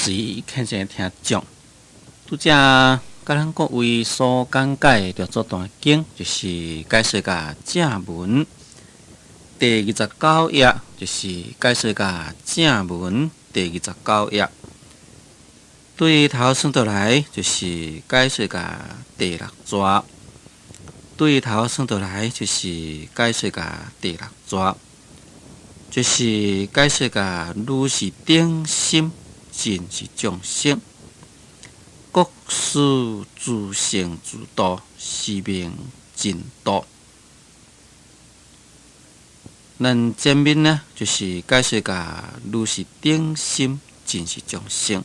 隨虔誠聽眾，拄才佮咱各位所講解的六祖壇經，就是解說甲正文第29頁，就是解說甲正文第29頁。對頭算倒來，就是解說甲第六逝。對頭算倒來，就是解說甲第六逝，就是解說甲如是等心，盡是眾生，國師自性自度，是名盡度。咱前面呢，就是解說甲如是等心，盡是眾生。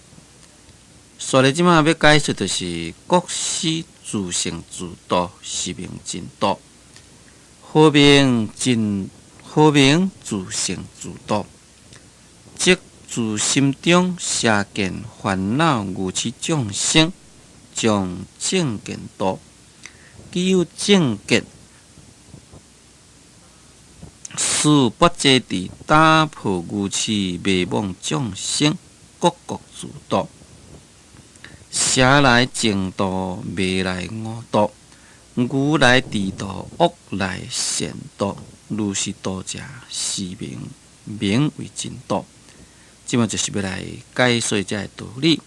所以這馬欲解說，就是國師自性自度，是名盡度。何名盡？何名自性自度？即自心中邪見煩惱愚癡眾生，將正見度，既有正見，使拔濟智打破愚癡迷惘眾生，各各自度。邪來正度，迷來悟度，愚來智度，惡來善度，如是度者，是名名為盡度。這馬就是欲來解說這个道理。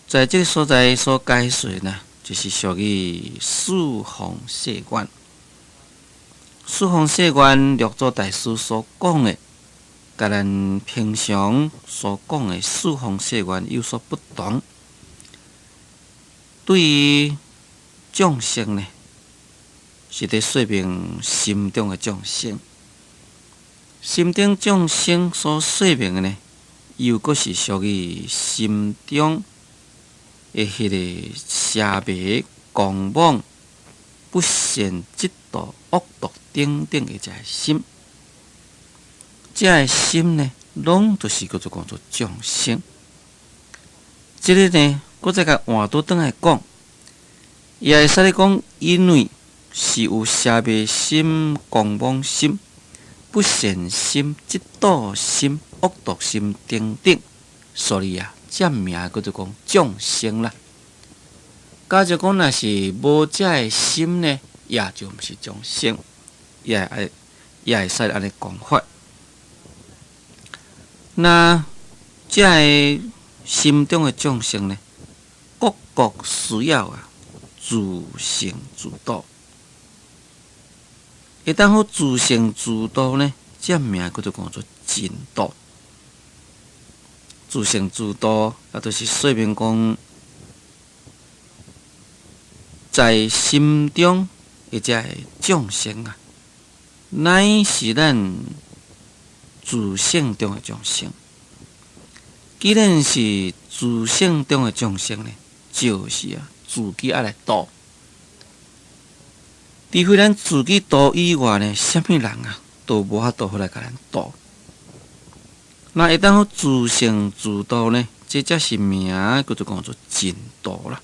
在這个所在所解說呢，就是屬於四方誓願。四方誓願六祖大師所講的，佮咱平常所講的四方誓願有所不同。對於眾生呢，是佇說明心中的眾生。心中眾生所說明的呢，又閣是屬於心中的彼个邪迷、狂妄、不善、嫉妒、惡毒等等的這个心。這个心呢，攏就是叫做講做眾生。這个呢，閣再共換倒轉來講，也會使咧講，因為是有邪迷心、狂妄心、不善心、嫉妒心、惡毒心等等，所以啊，這名叫做講眾生啦。假如講若是無這个心呢，也就毋是眾生，也會使按呢講法。那這个心中的眾生呢，各各需要啊，自性自度。會當好自性自度呢，這名叫做講做盡度。自性自度，啊，就是說明講，在心中的這个眾生啊，乃是咱自性中的眾生。既然是自性中的眾生呢，就是啊，自己愛來度。除非咱自己度以外呢，啥物人啊，都無法度好來共咱度。那會當好自性自度呢？這才是名叫做講做盡度啦。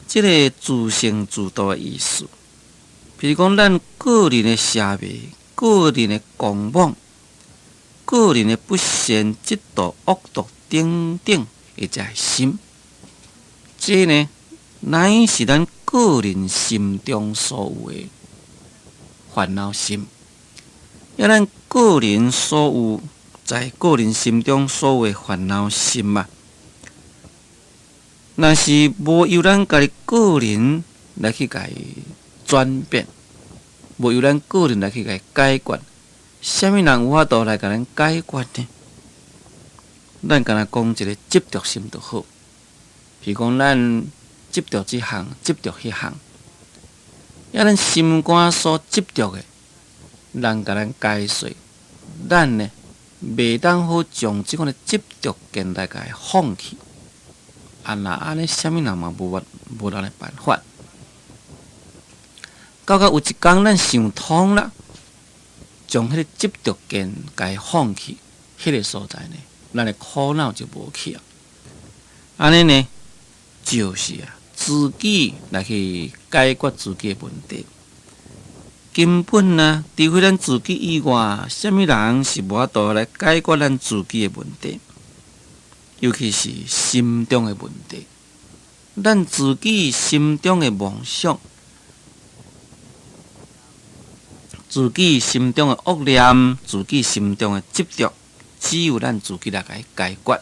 這个自性自度的意思，比如講咱個人的邪迷、個人的狂妄、個人的不善、嫉妒、惡毒等等的這个心，這呢，乃是咱個人心中所有的煩惱心，抑咱個人所有在個人心中所有的煩惱心嘛，若是無由咱家己個人來去共伊轉變，無由咱個人來去共伊解決，啥物人有法度來共咱解決呢？咱干焦講一个執著心就好，譬如講咱執著這項，執著彼項，抑咱心肝所執著的，人共咱解說，咱呢袂當好將這款的執著見來共伊放棄。啊，若按呢，啥物人嘛無法無按呢辦法。到到有一工咱想通啦，將彼个執著見共伊放棄，彼个所在呢，咱的苦惱就無去啊。按呢呢，就是啊，自己來去解決自己的問題。根本啊，除非咱自己以外，啥物人是無法度來解決咱自己的問題，尤其是心中的問題。咱自己心中的妄想，自己心中的惡念，自己心中的執著，只有咱自己來共伊解決。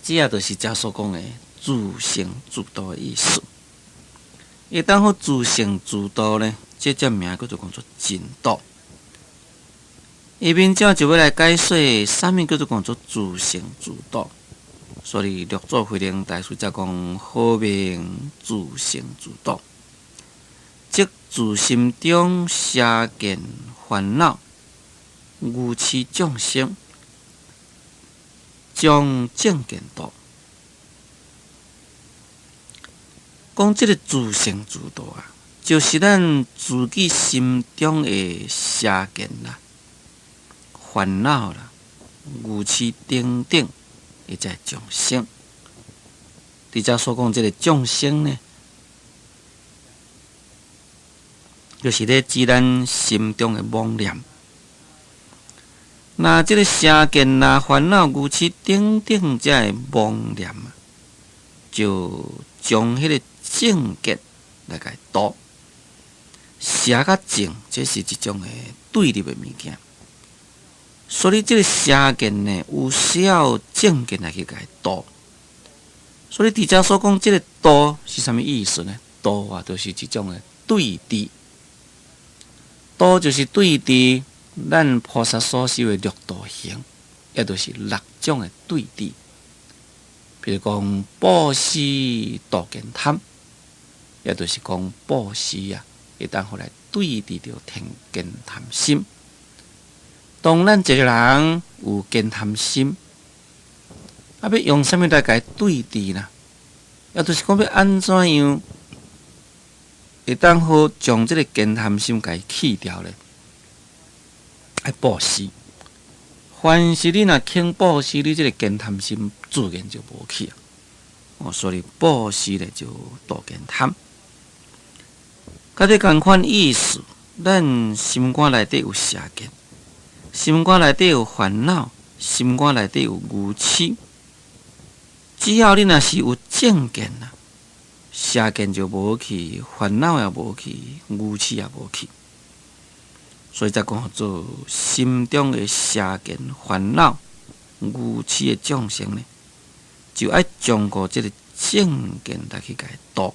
這就是遮所講的自性自度的意思。會當好自性自度呢，這隻名叫做講做淨度。下面這就欲來解說，啥物叫做講做自性自度。所以六祖慧能大師才講何名自性自度，即自心中邪見煩惱愚癡眾生，將正見度。講這个自性自度啊，就是咱自己心中的邪見啦、煩惱啦、愚癡等等。會這眾生，佇遮所講這个眾生呢，就是咧指咱心中的妄念。那這个邪見啦、煩惱、愚癡等等這个妄念啊，就將彼个正見來共伊度。邪佮正，這是一種的對立的物件。所以這个邪見呢，有需要正見來去共伊度。所以佇遮所講這个度是啥物意思呢？度啊，就是一種的對治。度就是對治咱菩薩所修的六度行，也就是六種的對治。比如講布施度慳貪，也就是講布施啊，會當予來對治著慳貪心。當咱一个人有慳貪心，啊，欲用啥物來共伊對治呢？也就是講欲按怎樣會當好將這个慳貪心共伊去掉咧？愛布施。凡是你若肯布施，你這个慳貪心自然就無去啊。哦，所以布施咧就度慳貪。佮這仝款意思，咱心肝內底有邪見，心肝內底有煩惱，心肝內底有愚癡。只要你若是有正見啊，邪見就無去，煩惱也無去，愚癡也無去。所以才講做心中的邪見、煩惱、愚癡的眾生呢，就愛將個這个正見來去共伊度。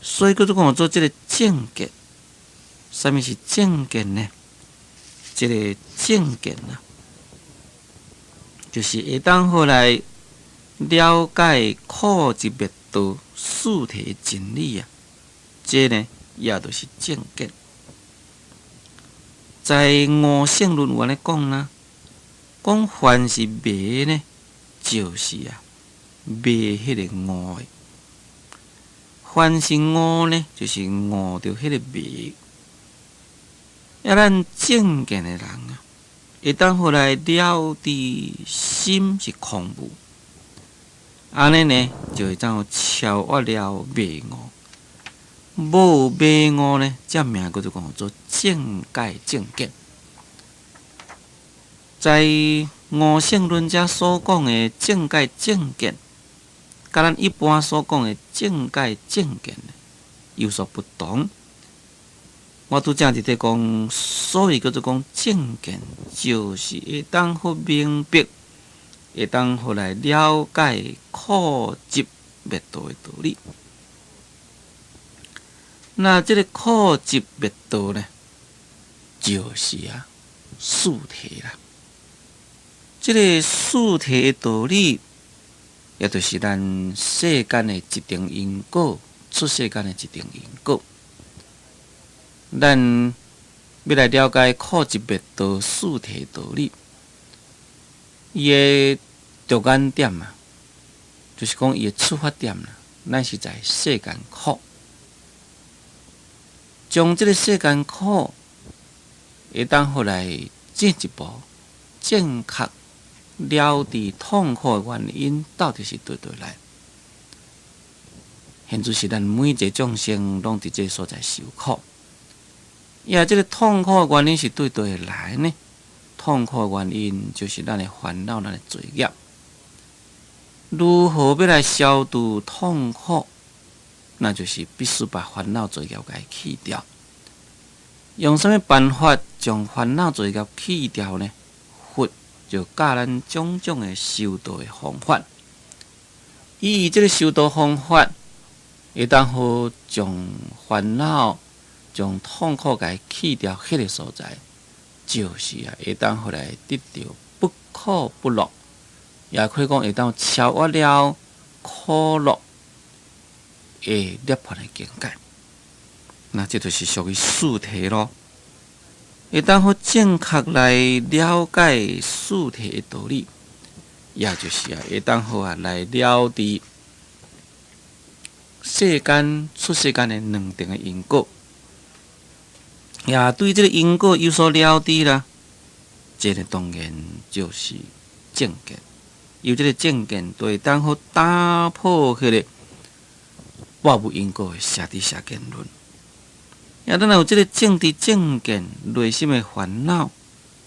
所以叫做講做這个正見，啥物是正見呢？這个正見啊，就是會當予來了解苦集滅道四諦真理啊，這呢也就是正見。在五聖論有按呢講啦，講凡是迷呢，就是啊迷彼个悟的；凡是悟呢，就是悟著彼个迷。啊，咱正見的人啊，會當予來了知心是空無，按呢呢就會當超越了迷悟。無迷悟呢，這名叫做講做正解正見。在五聖論遮所講的正解正見，佮咱一般所講的正解正見有所不同。我拄才佇咧講，所謂叫做講正見，就是會當予明白，會當予來了解苦集滅道的道理。那這个苦集滅道呢，就是啊四諦啦。這个四諦的道理，也就是咱世間的一定因果，出世間的一定因果。咱欲來了解苦集滅道四諦道理，伊的著眼點啊，就是講伊的出發點啦，咱是在世間苦，將這个世間苦會當予來進一步正確了知痛苦的原因到底是佗佗來。現在是咱每一个眾生攏佇這个所在受苦。也這个痛苦的原因是對佗會來呢？痛苦的原因就是咱的煩惱、咱的罪業。如何欲來消除痛苦？那就是必須把煩惱罪業共去掉。用啥物辦法將煩惱罪業去掉呢？佛就教咱種種的修道的方法。以這个修道方法，會當予將煩惱、將痛苦共去掉，彼个所在，就是啊，會當予來得著不苦不樂，也可以講會當超越了苦樂的涅槃的境界。那這就是屬於四諦囉。會當予正確來了解四諦的道理，也就是啊，會當予啊來了知世間出世間的兩重的因果，也對這个因果有所了知啦。這个當然就是正見，有這个正見，就會當予打破彼个撥無因果的邪知邪見論。也咱若有這个正知正見，內心的煩惱、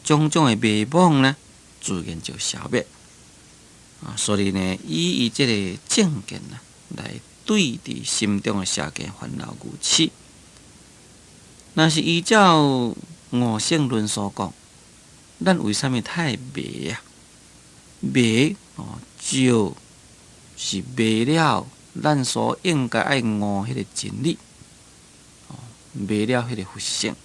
種種的迷惘呢，自然就消滅。啊，所以呢，以伊這个正見啊，來對治心中的邪見煩惱愚癡。若是依照五性論所講，咱為啥物太迷啊？迷哦，就是迷了咱所應該愛悟彼个真理，哦，迷了彼个佛性。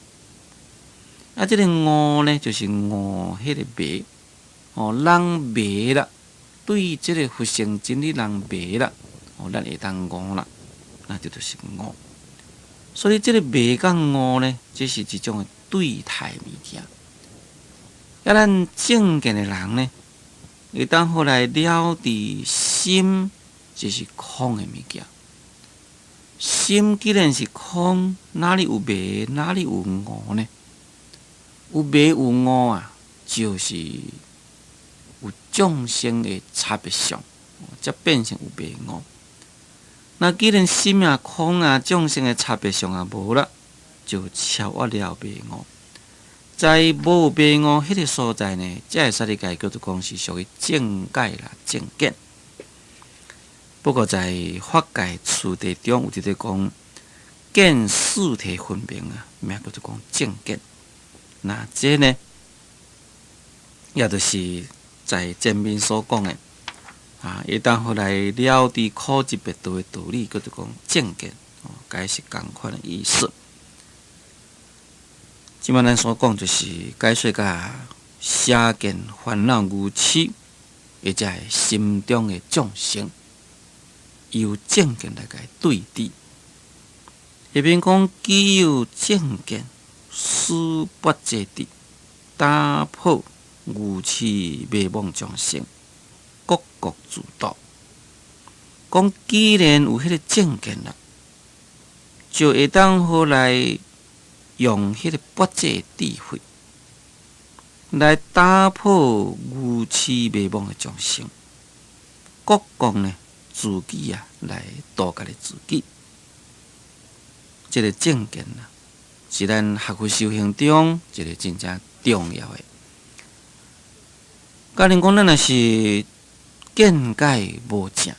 啊，這个悟呢，就是悟彼個迷，哦，人迷啦，對這个佛性真理人迷啦，哦，咱會當悟啦，那這就是悟。所以這个迷佮悟呢，這是一種的對待物件。啊，咱正見的人呢，會當予來了知心，這是空的物件。心既然是空，哪裡有迷，哪裡有悟呢？有迷有悟啊，就是有眾生的差別相，才變成有迷悟。那既然心也空啊，眾生的差別相也無啦，就超越了迷悟。在無迷悟彼个所在呢，才會使你共叫做講是屬於正解啦、正見。不過在法界次第中有一個講見四諦分明啊，名叫做講正見。那這呢，也就是在前面所講的啊，會當予來了知苦集滅道的道理，叫做講正見，哦，該是仝款的意思。這擺咱所講就是解說佮邪見煩惱愚癡，或者是心中的眾生，由正見來共對治。下面講既有正見，使拔濟智，打破愚癡迷惘眾生，各國自度。講既然有彼个正見啦，就會當予來用彼个拔濟智慧來打破愚癡迷惘的眾生，各國呢自己啊來度家己自己。這个正見啊，是咱學佛修行中一个真正重要的。假如講咱若是見解無正，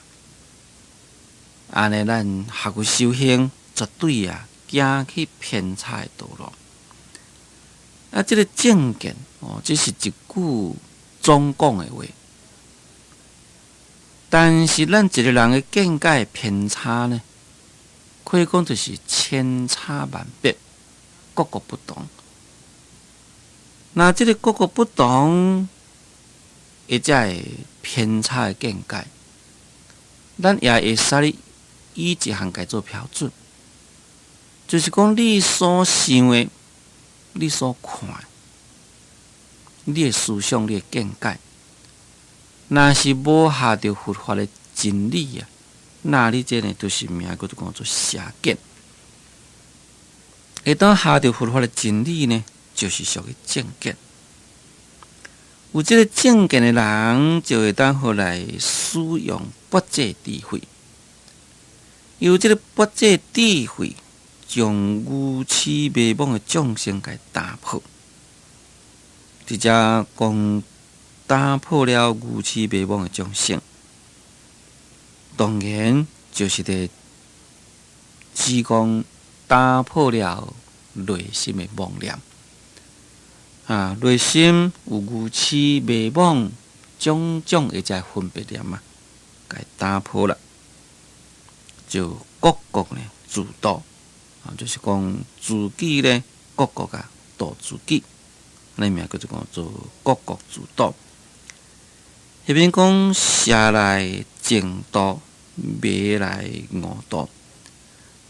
按呢咱學佛修行絕對啊行去偏差的道路。啊，這个正見哦，這是一句總講的話。但是咱一個人的見解偏差呢，可以講就是千差萬別，各個不同。那這个各個不同，或者會偏差的見解，咱也會使以一項來做標準，就是講你所想的、你所看的、你的思想、你的見解，若是無合著佛法的真理啊，那你這呢就是名叫做講做邪見。會當合著佛法的真理呢，就是屬於正見。有這个正見的人，就會當予來使用拔濟智慧。由這个般若智慧，將愚癡迷惘的眾生共打破。佇遮講打破了愚癡迷惘的眾生，當然就是佇指講打破了內心的妄念。啊，內心有愚癡迷惘種種的這分別念啊，共打破了，就各各呢自度啊，就是講自己呢各各啊度自己，按呢名叫做講做各各自度。彼邊講邪來正度，迷來悟度，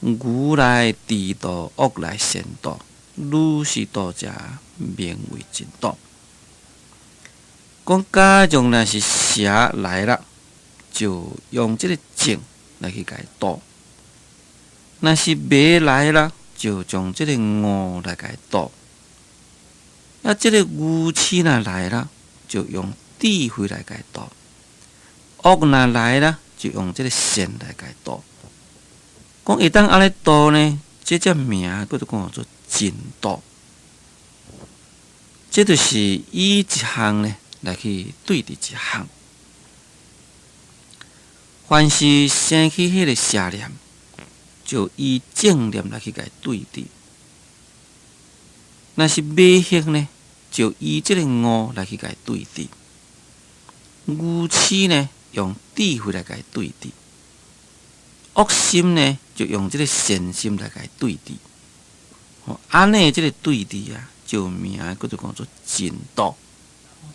愚來智度，惡來善度，如是度者，名為淨度。講假如若是邪來啦，就用這个正來去共度；若是迷來啦，就將這个悟來共度。啊，這个愚癡若來啦，就用智慧來共度；惡若來啦，就用這个善來共度。講會當按呢度呢，這隻名叫做講做淨度。這就是以一項呢來去對治一項。凡是生起彼个邪念，就以正念來去共對治；若是迷惑呢，就以這个悟來去共對治；愚癡呢，用智慧來共對治；惡心呢，就用這个善心來共對治。哦，按呢這个對治啊，就名叫做講做淨度，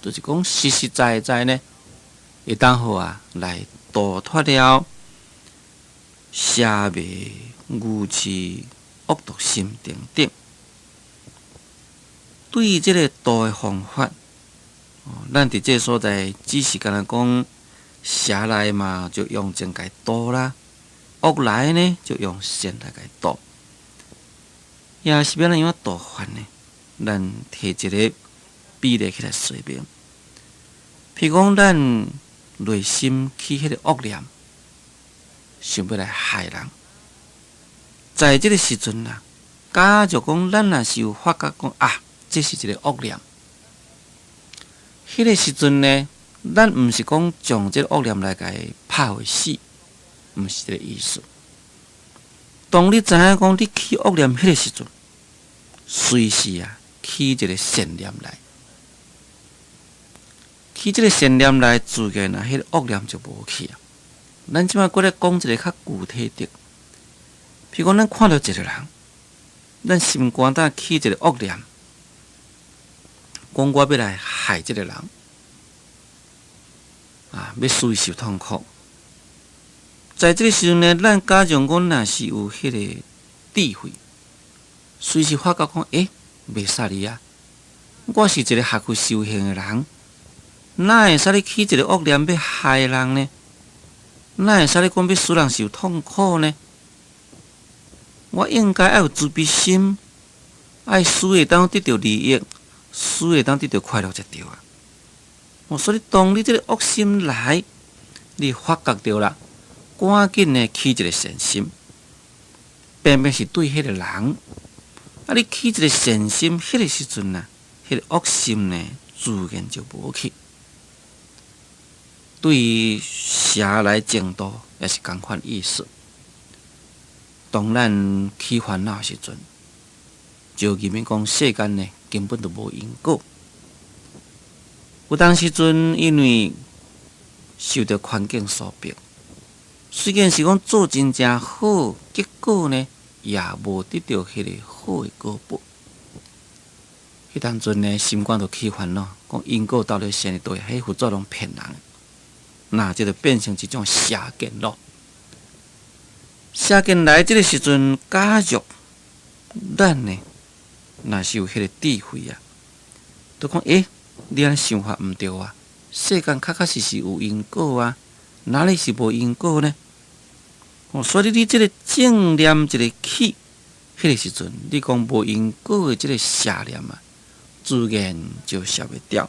就是講實實在在呢，會當予啊來度脫了邪迷愚癡惡毒心等等。對這个度的方法，咱佇這个所在只是干焦講邪來嘛，就用正共度啦；惡來呢，就用善來共度。也是欲按怎樣度法呢？咱提一个比例起來說明。譬如講，咱內心起彼个惡念，想欲來害人，在這个時陣啊，假如講咱若是有發覺講啊，這是一个惡念，彼个時陣呢，咱毋是講將這个惡念來共拍予死，毋是這个意思。當你知影講你起惡念彼个時陣，隨時啊起一个善念來，起這个善念來，自然啊，彼个惡念就無去啊。咱這擺閣來講一个較具體的，譬如講，咱看著一个人，咱心肝膽起一个惡念，講我欲來害這个人，啊，欲使伊受痛苦。在這个時陣呢，咱假如講若是有彼个智慧，隨時發覺講，欸，袂使哩啊！我是一个學佛修行的人，哪會使你起一个惡念欲害人呢？哪會使你講欲使人受痛苦呢？我應該愛有慈悲心，愛使會當得著利益，使會當得著快樂才對啊！所以當你這个惡心來，你發覺著啦，趕緊呢起一个善心，偏偏是對彼个人，啊，你起一个善心，彼个時陣啊，彼个惡心呢，自然就無去。對於邪來正度也是仝款意思。當咱起煩惱時陣，就認為講世間呢根本就無因果。有當時陣因為受著環境所逼，雖然是講做真正好，結果呢也無得著彼個好的果報。彼當陣呢，心肝就起煩惱，講因果到底是按怎對？彼佛祖攏騙人，那這就變成一種邪見咯。邪見來這个時陣，假如咱呢，若是有彼個智慧啊，就講欸，你按呢想法毋對啊！世間確確實實有因果啊，哪裡是無因果呢？哦，所以你這个正念一个起，彼个時陣，你講無因果的這个邪念啊，自然就消袂掉。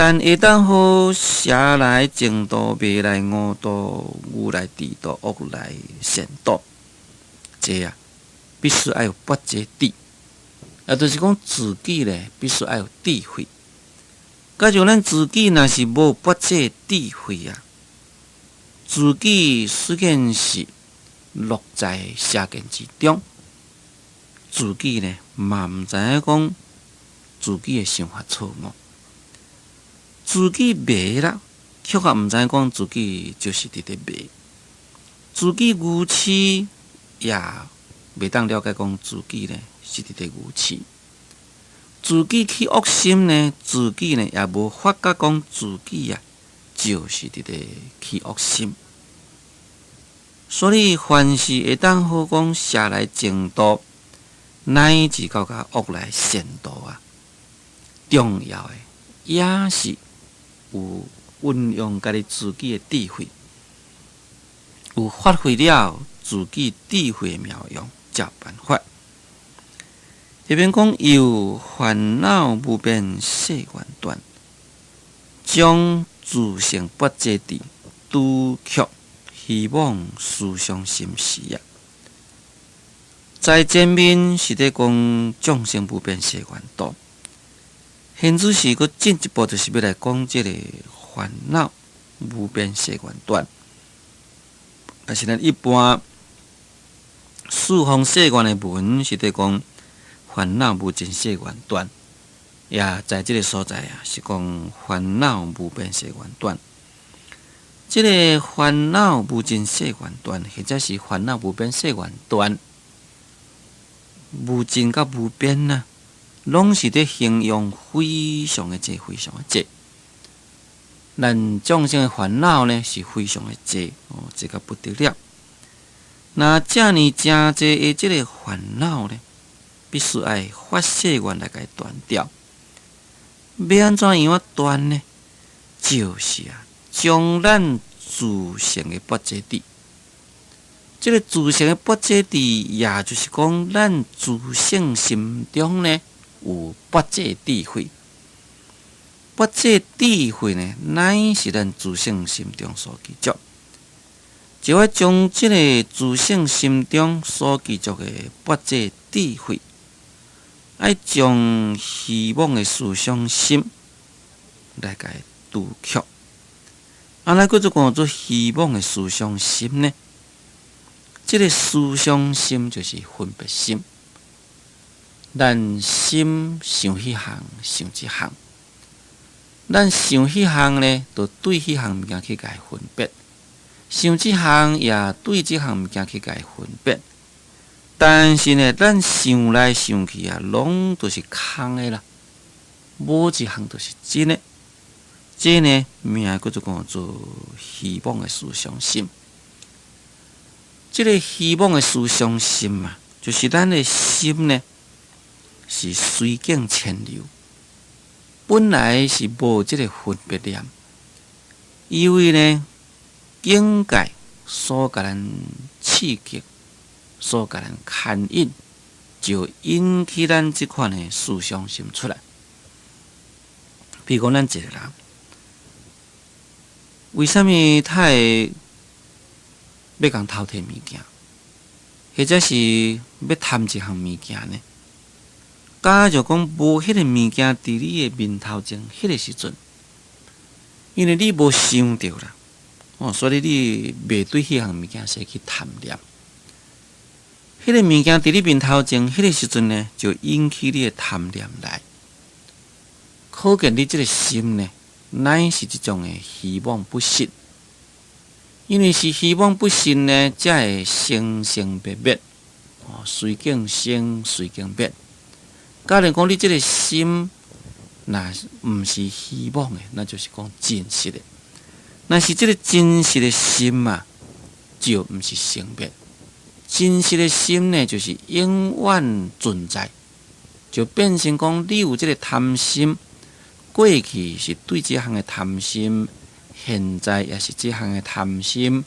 但會當好邪來正道，迷來悟道，愚來智道，惡來善道，這啊必須愛有跋這智，也就是講自己咧必須愛有智慧。假如咱自己若是無跋這智慧啊，自己雖然是落在邪見之中，自己呢嘛毋知影講自己的想法錯誤。自己迷啦，卻也毋知影講自己就是佇咧迷；自己愚癡，也袂當了解講自己呢是佇咧愚癡；自己起惡心呢，自己呢也無發覺講自己啊就是佇咧起惡心。所以凡是會當好講邪來正道，乃至到甲惡來善道啊，重要的也是有運用家己自己的智慧，有發揮了自己智慧的妙用，才有辦法。這邊講由煩惱無邊誓願斷，將自性跋這智除卻虛妄思想心時啊。在前面是咧講眾生無邊誓願度。現此時閣進一步，就是欲來講這个煩惱無邊誓願斷。但是咱一般四方誓願的文是佇講煩惱無盡誓願斷，也在這个所在啊，是講煩惱無邊誓願斷。這个煩惱無盡誓願斷，或者是煩惱無邊誓願斷，無盡佮無邊啊，攏是佇形容非常的濟，非常的濟。咱眾生的煩惱呢，是非常的濟哦，濟甲不得了。若遮爾誠濟的這个煩惱呢，必須愛發誓願來共伊斷掉。欲按怎樣仔斷呢？就是啊，將咱自性的跋這智，這个自性的跋這智，也就是講，咱自性心中呢有跋這智慧。跋這智慧呢，乃是咱自性心中所具足。就愛將這个自性心中所具足的跋這智慧，愛將虛妄的思想心來共伊除卻。啊，咱閣做講做虛妄的思想心呢？這个思想心就是分別心。咱心想彼項，想這項。咱想彼項呢，就對彼項物件去共伊分別；想這項，也對這項物件去共伊分別。但是呢，咱想來想去啊，攏都是空的啦，無一項都是真的。這呢，名叫做講做虛妄的思想心。這个虛妄的思想心啊，就是咱的心呢，是隨境遷流，本來是無這个分別念，因為呢，境界所共咱刺激，所共咱牽引，就引起咱這款的思想心出來。比如講，咱一个人，為啥物他會欲共偷提物件，或者是欲貪一項物件呢？假如講無彼个物件佇你的面頭前，彼个時陣，因為你無想著啦，哦，所以你袂對彼項物件生起貪念。彼个物件佇你面頭前，彼个時陣呢，就引起你的貪念來。可見你這个心呢，乃是這種的虛妄不實。因為是虛妄不實呢，才會生生滅滅，哦，隨境生，隨境滅。假如講你這个心，若毋是虛妄的，那就是講真實的。若是這个真實的心啊，就毋是生滅。真實的心呢，就是永遠存在，就變成講你有這个貪心，過去是對這項的貪心，現在也是這項的貪心，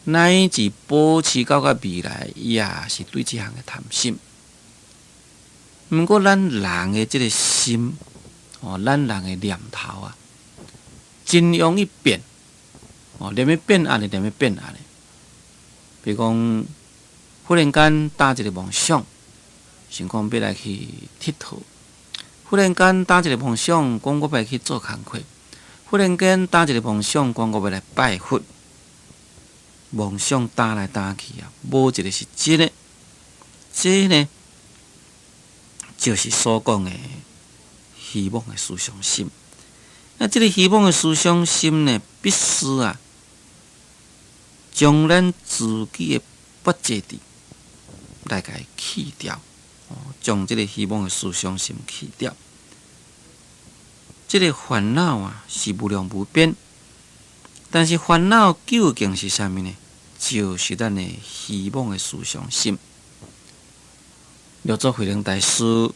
乃至保持到個未來，也是對這項的貪心。毋過，咱人的這个心，哦，咱人的念頭啊，真容易變，哦，連欲變按呢，連欲變按呢。比如講，忽然間打一个夢想，想講欲來去𨑨迌；忽然間打一个夢想，講我欲去做工課；忽然間打一个夢想，講我欲來拜佛。夢想打來打去啊，無一个是真的。這呢，就是所講的虛妄的思想心。那這个虛妄的思想心呢，必須啊，將咱自己的不濟智來共伊去掉，將這个虛妄的思想心去掉。這个煩惱啊，是無量無邊，但是煩惱究竟是啥物呢？就是咱的虛妄的思想心。六祖慧能大師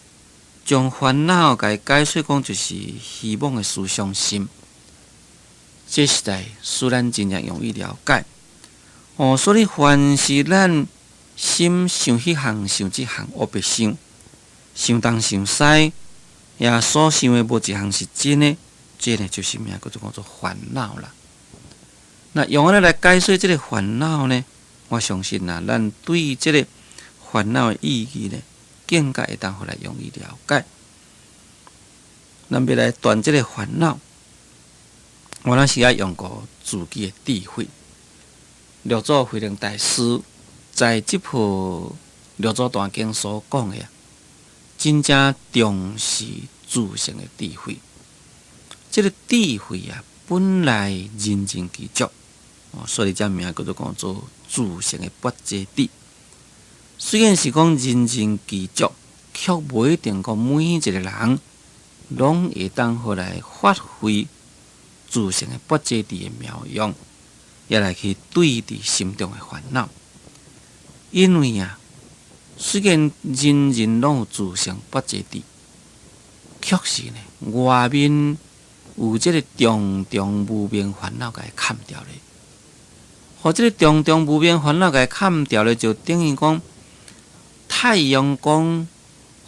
將煩惱共伊解說講，就是虛妄的思想心。這實在使咱真正容易了解。哦，所以凡是咱心想彼項、想這項，烏白想，想東想西，也所想的無一項是真的，這呢就是名叫做講做煩惱啦。那用按呢來解說這个煩惱呢，我相信啊，咱對這个煩惱的意義呢，更加會當予來容易了解。咱欲來斷這个煩惱，我咱是愛用過自己的智慧。六祖慧能大師在這部《六祖壇經》所講的啊，真正重視自性的智慧。這个智慧啊，本來人人具足，哦，所以這名叫做講做自性的般若智。雖然是講人人具足，卻無一定講每一个人攏會當予來發揮自性的般若智的妙用，也來去對治心中的煩惱。因為啊，雖然人人攏有自性般若智，卻是呢，外面有這个重重無明煩惱共伊崁牢咧。予這个重重無明煩惱共伊崁牢咧，就等於講太陽光，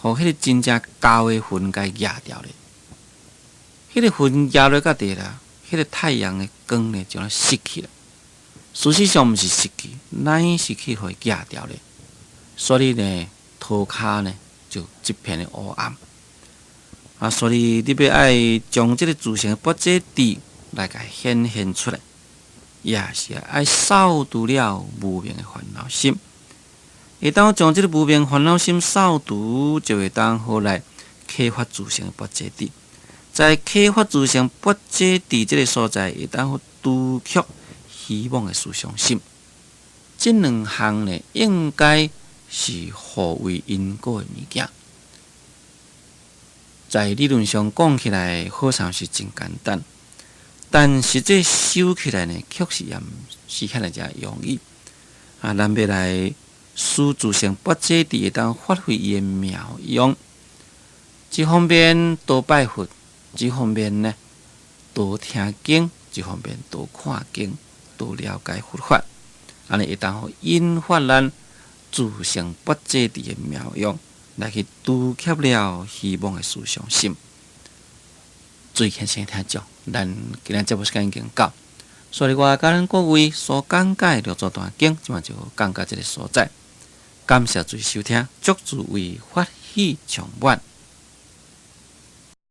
予彼个真正厚的雲共伊壓牢咧。彼个雲壓落甲地啦，彼个太陽的光呢就失去了。事實上毋是失去，乃是去予伊壓牢咧。所以呢，塗跤呢就一片的烏暗。啊，所以你欲愛將這个自性的般若智來共顯現出來，也是愛掃除了無明的煩惱心。會當將這个無明煩惱心掃除，就會當予來啟發自性的般若智。在啟發自性般若智這个所在，會當予除卻虛妄的思想心。這兩項呢，應該是互為因果的物件。在理論上講起來，好像是真簡單，但實際修起來呢，確實也毋是遐爾遮容易。啊，咱欲來使自性般若智會當發揮伊的妙用，一方面多拜佛，一方面呢多聽經，一方面多看經，多了解佛法，按呢會當予引發咱自性般若智的妙用，來去除卻了虛妄的思想心。注意聽先聽眾，咱今日節目時間已經到，所以我共咱各位所講解六祖壇經，這馬就講到這个所在。感謝諸位收聽，祝諸位法喜充滿。